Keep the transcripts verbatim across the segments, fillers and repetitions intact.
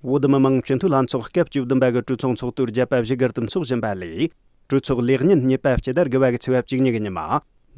བོད་མི་མང་སྤྱི་འཐུས་ལྷན་ཚོགས་སྐབས་བཅུ་བདུན་པ་གི་གྲོས་ཚོགས་ཚོགས་དུས་བརྒྱད་པ་བཞི་སྒར་དུ་འཚོགས་བཞིན་པ་ལས། གྲོས་ཚོགས་ལས་ཉིན་གཉིས་པ་སྤྱི་ཟླ་དགུ་བ་གི་ཚེས་པ་བཅུ་གཉིས་ཀྱི་ཉི་མ།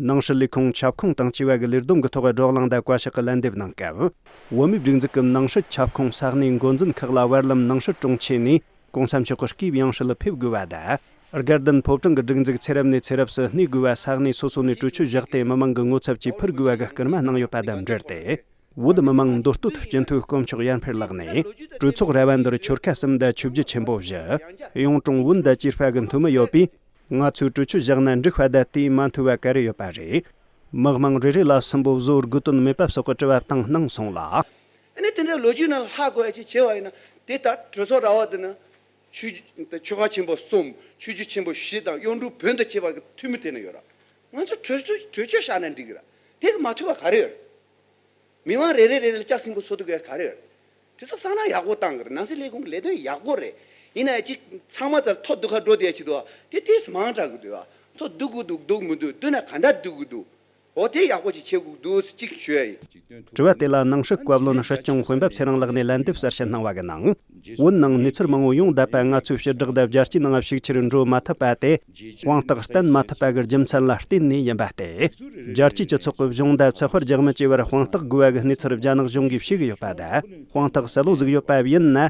ནང་སྲིད་ལས་ཁུངས་ཁྱབ་ཁོངས་དང་བཅས་པ་གི་ལས་བསྡོམས་ཀྱི་ཐོག་བགྲོ་གླེང་དང་བཀའ་ཤག་གི་ལན་འདེབས་གནང་སྐབས། བོད་མིའི་སྒྲིག་འཛུགས་ཀྱི་ནང་སྲིད་ཁྱབ་ཁོངས་ས་གནས་འགོ་འཛིན་ཁག་ལ་བར་ལམ་ནང་སྲིད་དྲུང་ཆེ་ནས་གོང་ས་མཆོག་གི་སྐུའི་ཡང་སྲིད་ལ་ཕེབས་དགོས་པ་དང་། དགའ་ལྡན་ཕོ་བྲང་གི་སྒྲིག་འཛུགས་ཚེ་རབས་ནས་ཚེ་རབས་སུ་གནས་དགོས་པ་ས་གནས་སོ་སོ་ནས་གྲོས་ཆོད་བཞག་སྟེ་མི་མང་གི་ངོ་ཚབ་ཀྱིས་ཕུལ་དགོས་པ་གི་སྐུལ་མ་གནང་ཡོད་པ་དང་འབྲེལ་ཏེ། བོད་མི་མང་མདོ་སྟོད་སྤྱི་འཐུས་དཀོན་མཆོག་ཡར་འཕེལ་ལགས་ནས་གྲོས་ཚོགས་ར་བ་འདིར་ཆོལ་ཁ་གསུམ་དང་ཆོས་བརྒྱུད་ཆེན་པོ་བཞི། གཡུང་དྲུང་བོན་དང་བཅས་པ་གི་འཐུས་མི་ཡོད་པས། ང་ཚོས་གྲོས་ཆོད་བཞག་ན་འགྲིག་པ་དང་དེས་མ་མཐུན་པ་ག་རེ་ཡོད་པ་རེད། མི་དམངས་རེ་རེ་ལ་སུན་པོ་བཟོ་དགོས་དོན་མེད་པ་སོགས་ཀྱི་དྲི་བ་བཏང་གནང་སོང་ལ། ཨ་ནི་དེ་འདྲའི་ལོ་རྒྱུས་ནང་ལ་ཧ་གོ་ཡ་ཅིག་བྱས་པ་ཡིན་ན། དེ་ལྟར་གྲོས་ཚོགས་ར་བ་འདི་ན་ཆོས་ཆོལ་ཁ་ཆེན་པོ་གསུམ། ཆོས་བརྒྱུད་ཆེན་པོ་བཞི་དང་གཡུང་དྲུང་བོན་དང་བཅས་པ་གི་འཐུས་མི་དེ་ན་ཡོད་ར། ང་ཚོ་གྲོས་ཚོགས་གྲོས་ཆོད་བཞག་ན་འགྲིག་གི་ར། དེ་གི་མ་མཐུན་པ་ག་རེ་ཡོད་ར། མི་མང་རེ་རེ་རེ་རེ་ལ་ལྕགས་སྲིན་པོ་བཟོ་ཐུབ་ཡ་ག་རེ་ཡོད་ར། དེ་ཚོ་བསམ་བློ་ཡག་པོ་བཏང་གི་རེད། ནང་སྲིད་ལས་ཁུངས་ཀྱི་ལས་དོན་ཡག་པོ་རེད། ཡིན་ན་ཡང་ཅིག་ཚང་མ་ཚར་ཐོ་བསྡུ་ཁ་འགྲོ་བསྡད་ཡ་ཅིག་འདུག་ཨ། དེ་དེས་མང་དྲགས་གི་འདུག་ཨ། ཐོ་བསྡུ་དགོས་འདུག་བསྡུ་མི་འདུག་བསྡུ་ན་ག་འདྲ་བསྡུ་དགོས་འདུག་འོ་དེ་ཡག་པོ་ཅིག་བྱེད་དགོས་འདུག་ཅིག་ཞུ་ཡ་ཡིན། དྲི་བ་དེ་ལ་ནང་སྲིད་བཀའ་བློན་སྲིད་སྐྱོང་དཔོན་པོ་ཚེ་རིང་ལགས་ནས་ལན་འདེབས་གསལ་བཤད་གནང་བ་གི་ནང་། བོད་ནང་གནས་ཚུལ་མང་པོ་ཡོངས་བསྡད་པ་ང་ཚོས་ཕྱི་བསྒྲགས་དང་རྒྱལ་སྤྱིའི་ནང་ཕྱུག་ཆེར་འགྲོ་མ་ཐུབ་པ་དེ། དཔང་རྟགས་བསྟན་མ་ཐུབ་པ་གི་རྒྱུ་མཚན་ལ་བརྟེན་ནས་ཡིན་པ་སྟེ། རྒྱལ་སྤྱིའི་སྤྱི་ཚོགས་ཀྱི་གཞུང་དང་ཚགས་པར་རྒྱག་མི་བཅས་པར་དཔང་རྟགས་དགོས་པ་གི་གནས་ཚུལ་རྒྱ་ནག་གཞུང་གིས་བཤིག་ཡོད་པ་དང་། དཔང་རྟགས་གསལ་པོ་ཟིག་ཡོད་པ་ཡིན་ན།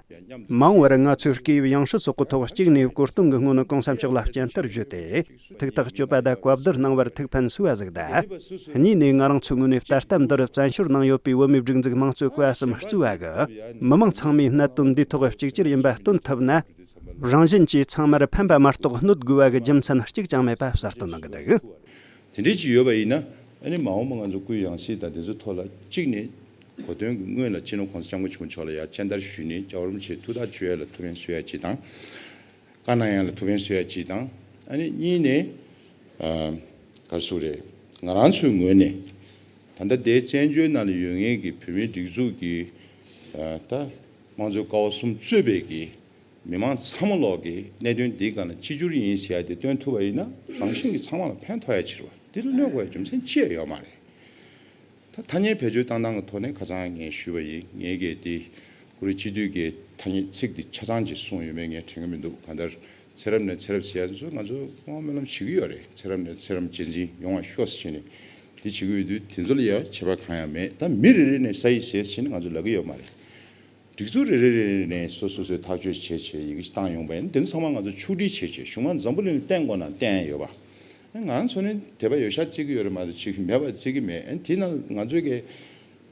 མ་འོངས་པར་ང་ཚོས་སྐུའི་ཡང་སྲིད་སོགས་ཀྱི་ཐོག་གཅིག་ནས་གོ་སྟོན་གྱི་སྔོན་གོང་ས་མཆོག་ལ་སྤྱན་བསྟར་ཞུས་ཏེ། ཐུགས་ཐག་གཅོད་པ་དང་བཀའ་བསྡུར་གནང་བར་ཐུགས་ཕན་གསོས་པ་ཟིག་དང་། གཉིས་ནས་ང་རང་ཚོའི་ངོས་ནས་ད་ལྟ་འདིར་བཙན་བྱོལ་ནང་ཡོད་པའི་བོད་མིའི་སྒྲིག་འཛུགས་དམངས་གཙོའི་བཀའ་གསུམ་གཙོས་པ་གི་མི་མང་ཚང་མས་གནད་དོན་འདིའི་ཐོག་གཅིག་གྱུར་ཡིན་པ་སྟོན་ཐུབ་ན། རང་བཞིན་གྱིས་ཚང་མར་ཕན་པ་མ་གཏོགས་གནོད་དགོས་པ་གི་རྒྱུ་མཚན་གཅིག་ཀྱང་མེད་པ་གསལ་སྟོན་གནང་གི་འདུག། དེ་འདྲའི་ཅིག་ཡོད་པ་ཡིན་ན། ཨ་ནི་མ་འོངས་པ་ང་ཚོ་སྐུའི་ཡང་སྲིད་དང་དེ་ཚོའི་ཐོག་ལ་གཅིག་ནས་གོ་སྟོན་གྱི་སྔོན་ལ་སྤྱི་ནོར་གོང་ས་སྐྱབས་མགོན་ཆེན་པོ་མཆོག་ལ་ཡར་སྤྱན་བསྟར་ཞུས་ནས། རྒྱལ་བ་རིན་པོ་ཆེའི་ཐུགས་ཐག་གཅོད་ཡ་ལ་ཐུགས་ཕན་གསོས་ཡ་གཅིག་དང་། བཀའ་གནང་ཡ་ལ་ཐུགས་ཕན་གསོས་ཡ་གཅིག་དང་། ཨ་ནི་གཉིས་ནས། ཨ། ག་རེ་ཟེར་དགོས་རེད། ང་རང་ཚོའི་ངོས་ནས་ད་ལྟ་དེ་བཙན་བྱོལ་ནང་ལ་ཡོད་མཁན་གྱི་བོད་མིའི་སྒྲིག་འཛུགས་ཀྱི། ཨ། ད་དམངས་གཙོའི་ཀ་བ་གསུམ་གཙོས་པའི་གི་མི་མང་ཚང་མ་ལོག་གི་གནད་དོན་འདིའི་སྒང་ལ་གཅིག་གྱུར་ཡིན་ཟེར་ཡ་དེ་སྟོན་ཐུབ་པ་ཡིན་ན། རང་བཞིན་གྱིས་ཚང་མ་ལ་ཕན་ཐོགས་ཡ་ཕྱིར་བ། འདི་ལ་གནོད་དགོས་ཡ་རྒྱུ་མཚན་ཅི་ཡང་ཡོད་མ་རེད། ད་ཐ་སྙད་བེད་སྤྱོད་བཏང་སྟངས་ཀྱི་ཐོག་ནས་ཁ་སང་ངས་ཞུས་པ་ཡིན། ངས་གི་དེ་ཁོ་རའི་སྤྱི་འཐུས་ཀྱི་ཐ་སྙད་ཚིག་འདི་ཆ་ཚང་ཅིག་གསུངས་ཡོད་མེད་ངས་དྲན་གྱི་མི་འདུག། གང་ལྟར་ཚེ་རབས་ནས་ཚེ་རབས་ཟེར་ཡ་ཚོ་ང་ཚོ་དབང་སྨོན་ལམ་བྱེད་ཀྱི་ཡོད་རེད། ཚེ་རབས་ནས་ཚེ་རབས་རྗེས་འཛིན་ཡོང་བ་ཤོག་ཟེར་བྱས་ནས་དེ་བྱེད་ཀྱི་ཡོད་དུས། དེ་ཚོ་ལ་ཡ་བྱེད་པ་གང་ཡང་མེད། ད་མི་རེ་རེ་ནས་ས་ཡིག་བཟོས་ཟེར་བྱས་ནས་ང་ཚོ་ལབ་ཀྱི་ཡོད་མ་རེད། སྒྲིག་འཛུགས་རེ་རེ་རེ་རེ་ནས་སོ་སོ་སོའི་ཐག་གཅོད་བྱས་བྱས་ཡི་གེ་ཞིག་བཏང་ཡོང་པ་ཡིན་ན། དེ་ཚོ་ཚང་མ་ང་ཚོ་ཕྱོགས་སྒྲིག་བྱས་བྱས་གཞུང་མང་འཛམ་བུ་གླིང་ལ་བསྟན་དགོས་ན་བསྟན་ཡོད་པ། ང་རང་ཚོ་ནི་དད་པ་ཡོད་ཤག་བརྩི་གི་ཡོད་རེད་མ་གཏོགས་བྱེད་ཀྱི་མེད་པ་བརྩི་གི་མེད། དེ་ན་ང་ཚོའི་གི་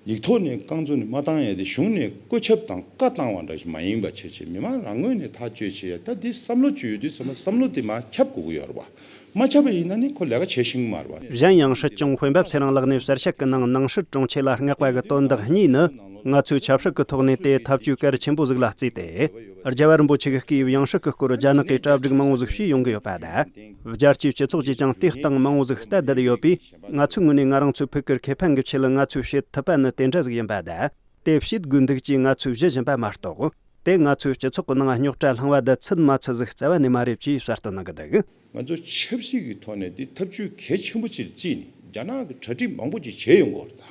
ཡིག་ཐོག་ནས་རྐང་བཙུགས་ནས་མ་བཏང་ཡ་དེ་གཞུང་ནས་བཀོད་ཁྱབ་དང་བཀའ་བཏང་བ་འདྲ་ཞིག་མ་ཡིན་པ་བྱས་བྱས་མི་མང་རང་ངོས་ནས་ཐག་གཅོད་བྱེད་ཡ། ད་འདི་བསམ་བློ་ཅིག་ཡོད་དུས་ཙམ་པ་བསམ་བློ་དེ་མར་ཁྱབ་དགོས་ཀྱི་ཡོད་རེད་པ། མ་ཁྱབ་པ་ཡིན་ན་ནི་ཁོ་ལས་ཀ་བྱེད་ཤེས་ཀྱི་མ་རེད་པ། གཞན་ཡང་སྲིད་སྐྱོང་དཔོན་པོ་ཚེ་རིང་ལགས་ནས་གསལ་བཤད་ཀྱི་ནང་ནང་སྲིད་དྲུང་ཆེ་ལ་མངགས་པ་གི་དོན་དག་གཉིས་ནི། ང་ཚོས་ཆབ་སྲིད་ཀྱི་ཐོག་ནས་དེ་ཐབས་ཇུས་གལ་ཆེན་པོ་ཟིག་ལ་བརྩིས་ཏེ། རྒྱལ་བ་རིན་པོ་ཆེ་གི་སྐུའི་ཡང་སྲིད་ཀྱི་སྐོར་རྒྱ་ནག་གིས་གྲ་སྒྲིག་མང་བོ་ཟིག་བྱས་ཡོང་གི་ཡོད་པ་དང་། རྒྱལ་སྤྱིའི་སྤྱི་ཚོགས་ཀྱིས་ཀྱང་དེའི་སྟེང་མང་བོ་ཟིག་ལྟ་བསྡད་ཡོད་པས། ང་ཚོའི་ངོས་ནས་ང་རང་ཚོའི་ཕུགས་ཀྱི་ཁེ་ཕན་གྱི་ཆེད་ལ་ང་ཚོས་བྱེད་ཐུབ་པ་ནི་དེ་འདྲ་ཟིག་ཡིན་པ་དང་། དེ་བྱེད་དགོས་འདུག་ཅེས་ང་ཚོས་གཞི་བཞིན་པ་མ་གཏོགས། དེ་ང་ཚོའི་སྤྱི་ཚོགས་ཀྱི་ནང་རྙོག་དྲ་བསླངས་པ་དང་ཚུད་མ་ཚུད་ཟིག་རྩ་བ་ནས་མ་རེད་ཅེས་གསལ་སྟོན་གནང་གི་འདུག། ང་ཚོ་ཆབ་སྲིད་ཀྱི་ཐོག་ནས་འདི་ཐབས་ཇུས་གལ་ཆེན་པོ་ཅིག་བརྩིས་ནས་རྒྱ་ནག་གི་གྲ་སྒྲིག་མང་པོ་ཅིག་བྱས་ཡོང་གི་ཡོད་རེད།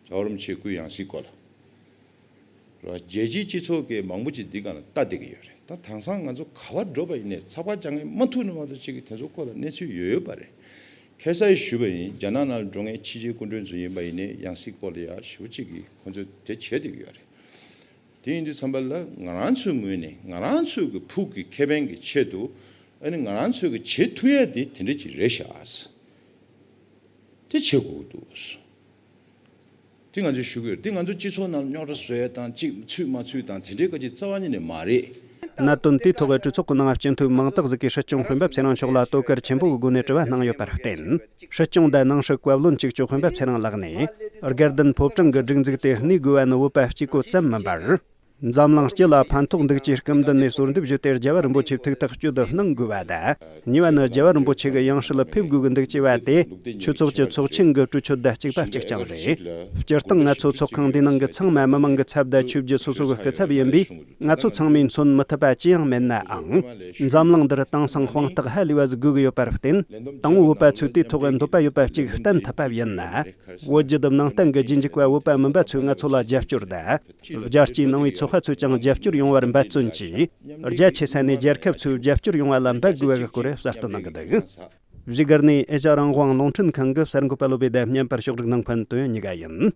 ད་རྒྱལ་བ་རིན་པོ་ཆེའི་སྐུའི་ཡང་སྲིད་སྐོར་ལ། རེད་བ། རྒྱལ་སྤྱིའི་སྤྱི་ཚོགས་ཀྱིས་མང་པོ་ཅིག་འདི་སྒང་ལ་ལྟ་བསྡད་ཀྱི་ཡོད་རེད། ད་དེང་སང་ང་ཚོ་ག་པར་འགྲོ་བ་ཡིན་ནའི་ཚགས་པར་རྒྱག་མཁན་མ་ཐུག་ནས་མ་གཏོགས་ཅིག་གིས་དེ་ཚོ་སྐོར་ལ་གནས་ཚུལ་ཡོད་ཡོད་པ་རེད། ཁ་སང་ཞུས་པ་ཡིན། རྒྱ་ནག་ནང་ལ་འགྲོ་མཁན་ཕྱི་རྒྱལ་སྐུ་མགྲོན་ཚོ་ཡིན་པ་ཡིན་ནའི་ཡང་སྲིད་སྐོར་ལ་ཡ་ཞེ་པོ་ཅིག་གིས་ཁོ་ཚོས་དེ་བྱས་བསྡད་ཀྱི་ཡོད་རེད། དེ་ཡིན་དུས་ཙམ་པ་ལ་ང་རང་ཚོའི་ངོས་ནས་ང་རང་ཚོའི་གི་ཕུགས་ཀྱི་ཁེ་ཕན་གྱི་ཆེད་དུ། ཨ་ནི་ང་རང་ཚོའི་གི་བྱེད་ཐུབ་ཡ་དེ་དེ་འདྲ་ཅིག་རེད་ཤག། དེ་བྱེད་དགོས་ཀྱི་འདུག། དེ་ང་ཚོས་ཞུ་གི་ཡོད། དེ་ང་ཚོ་སྤྱི་ཚོགས་ནང་རྙོག་དྲ་བཟོ་ཡ་དང་གཅིག་ཚུད་མ་ཚུད་དང་དེ་འདྲའི་སྐད་ཆ་རྩ་བ་ཉིད་ནས་མ་རེད། གནད་དོན་དེའི་ཐོག་གི་གྲོས་ཚོགས་ཀྱི་ནང་སྤྱི་འཐུས་མང་དག་ཟིག་གིས་སྲིད་སྐྱོང་དཔོན་པོ་ཚེ་རིང་མཆོག་ལ་དོ་ཁུར་ཆེན་པོ་གི་སྒོ་ནས་དྲི་བ་གནང་ཡོད་པར་བརྟེན། སྲིད་སྐྱོང་དང་ནང་སྲིད་བཀའ་བློན་གཅིག་ལྕོགས་དཔོན་པོ་ཚེ་རིང་ལགས་ནས། དགའ་ལྡན་ཕོ་བྲང་གི་སྒྲིག་འཛུགས་དེ་གནས་དགོས་པ་ནི་བོད་པ་གཅིག་པོ་ཙམ་མིན་པར། འཛམ་གླིང་སྤྱི་ལ་ཕན་ཐོགས་འདུག་ཅེས་སྐུ་མདུན་ནས་གསོལ་འདེབས་ཞུས་ཏེ་རྒྱལ་བ་རིན་པོ་ཆེ་ཐུགས་ཐག་གཅོད་དུ་གནང་དགོས་པ་དང་། གཉིས་པ་ནི་རྒྱལ་བ་རིན་པོ་ཆེ་གི་ཡང་སྲིད་ལ་ཕེབས་དགོས་ཀྱི་འདུག་ཅེས་པ་དེ་ཆོས་ཚོགས་ཀྱི་ཚོགས་ཆེན་གྱི་གྲོས་ཆོད་དང་གཅིག་པ་གཅིག་རྐྱང་རེད། སྤྱིར་བཏང་ང་ཚོ་ཚོགས་ཁང་འདིའི་ནང་གི་ཚང་མ་མི་མང་གི་ཚབ་དང་ཆོས་བརྒྱུད་སོ་སོ་གི་སྐུ་ཚབ་ཡིན་པས། ང་ཚོ་ཚང་མས་མཚོན་མི་ཐུབ་པ་ཅི་ཡང་མེད་ནའང་། འཛམ་གླིང་འདིར་དེང་སང་དཔང་རྟགས་ཧ་ལས་པ་ཟིག་དགོས་ཀྱི་ཡོད་པར་བརྟེན། དང་པོ་བོད་པ་ཚོས་དེའི་ཐོག་འདོད་པ་ཡོད་པ་གཅིག་བསྟན་ཐུབ་པ་ཡིན་ན། བོད་བརྒྱུད་ནང་བསྟན་གྱི་རྗེས་འཇུག་པ་བོད་པ་མིན་པ་ཚོས་ང་ཚོ་ལ་རྒྱབ་སྐྱོར་དང་། རྒྱལ་སྤྱིའི་ནང་པའི་ཚོགས་ ཚོགས་པ་ཚོས་ཀྱང་རྒྱབ་སྐྱོར་ཡོང་བར་འབད་བརྩོན་གྱིས། རྒྱ་ཆེ་ས་ནས་རྒྱལ་ཁབ་ཚོས་རྒྱབ་སྐྱོར་ཡོང་བ་ལ་འབད་དགོས་པའི་སྐོར་གསལ་སྟོན་གནང་གི་འདུག། བཞུགས་སྒར་ནས་ཨེ་ཤ་རང་དབང་རླུང་འཕྲིན་ཁང་གི་གསར་འགོད་པ་བློ་བྷེ་དང་བརྙན་པར་ཕྱོགས་སྒྲིག་གནང་མཁན་དོན་གཉིས་ཀ་ཡིན།